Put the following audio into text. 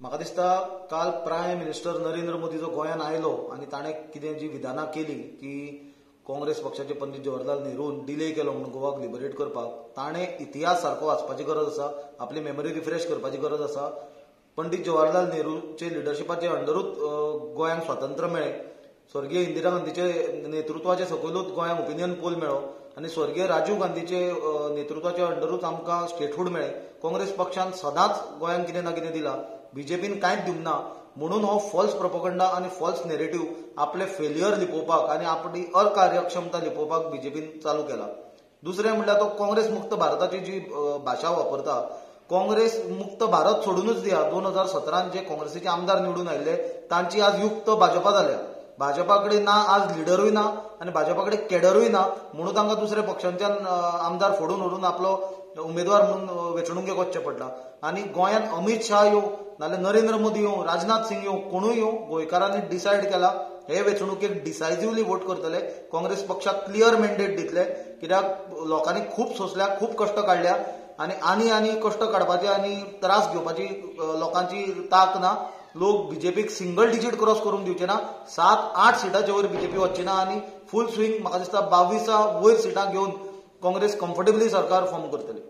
म्हाका दिसता काल प्रायम मिनिस्टर नरेंद्र मोदी जो गोंयांत आयलो आनी ताणें कितें जी विधानां केली की काँग्रेस पक्षाचे पंडित जवाहरलाल नेरून डिले केलो म्हणून गोवाक लिबरेट करपाक, ताणें इतिहास सारको वाचपाची गरज आसा, आपली मेमरी रिफ्रेश करपाची गरज आसा. पंडित जवाहरलाल नेहरूचे लिडरशिपाचे अंडरूच गोंयांक स्वातंत्र्य मेळ्ळें. स्वर्गीय इंदिरा गांधीचे नेतृत्वाचे सकयलूच गोंयांक ओपिनियन पोल मेळ्ळो आनी स्वर्गीय राजीव गांधीचे नेतृत्वाचे अंडरूच आमकां स्टेटहूड मेळ्ळें. काँग्रेस पक्षान सदांच गोंयांक कितें ना कितें दिलां, बीजेपीन कांयच दिवंक ना. म्हणून हो फॉल्स प्रोपोगंडा आनी फॉल्स नेरेटीव आपले फेलियर लिपोवपाक आनी आपली अकार्यक्षमता लिपोवपाक बीजेपीन चालू केला. दुसरें म्हणल्यार तो काँग्रेस मुक्त भारताची जी भाशा वापरता, काँग्रेस मुक्त भारत सोडूनच दिया. 2017 जे काँग्रेसीचे आमदार निवडून आयिल्ले तांची आज युक्त भाजपा जाल्या. भाजपा कडेन ना आज लिडरूय ना आनी भाजपा कडेन केडरूय ना, म्हणून तांकां दुसऱ्या पक्षांच्यान आमदार फोडून व्हरून आपलो उमेदवार म्हणून वेंचणुकेक वचचें पडला. आनी गोंयांत अमित शाह येवं नाल्यार नरेंद्र मोदी येवं, राजनाथ सिंग येवं, कोणूय येवं, गोंयकारांनी डिसायड केला हे वेंचणुकेक डिसायसिवली वोट करतले. काँग्रेस पक्षाक क्लियर मॅन्डेट दितले, कित्याक लोकांनी खूब सोंसल्या, खूब कश्ट काडल्या आनी आनी आनी कश्ट काडपाचे आनी त्रास घेवपाची लोकांची तांक ना. लोक बीजेपीक सिंगल डिजीट क्रॉस करूंक दिवचे ना. 7-8 सिटांचे वयर बीजेपी वचची ना आनी फूल स्विंग म्हाका दिसता 22 वयर सिटां घेवन काँग्रेस कम्फर्टेबली सरकार फॉर्म करतली.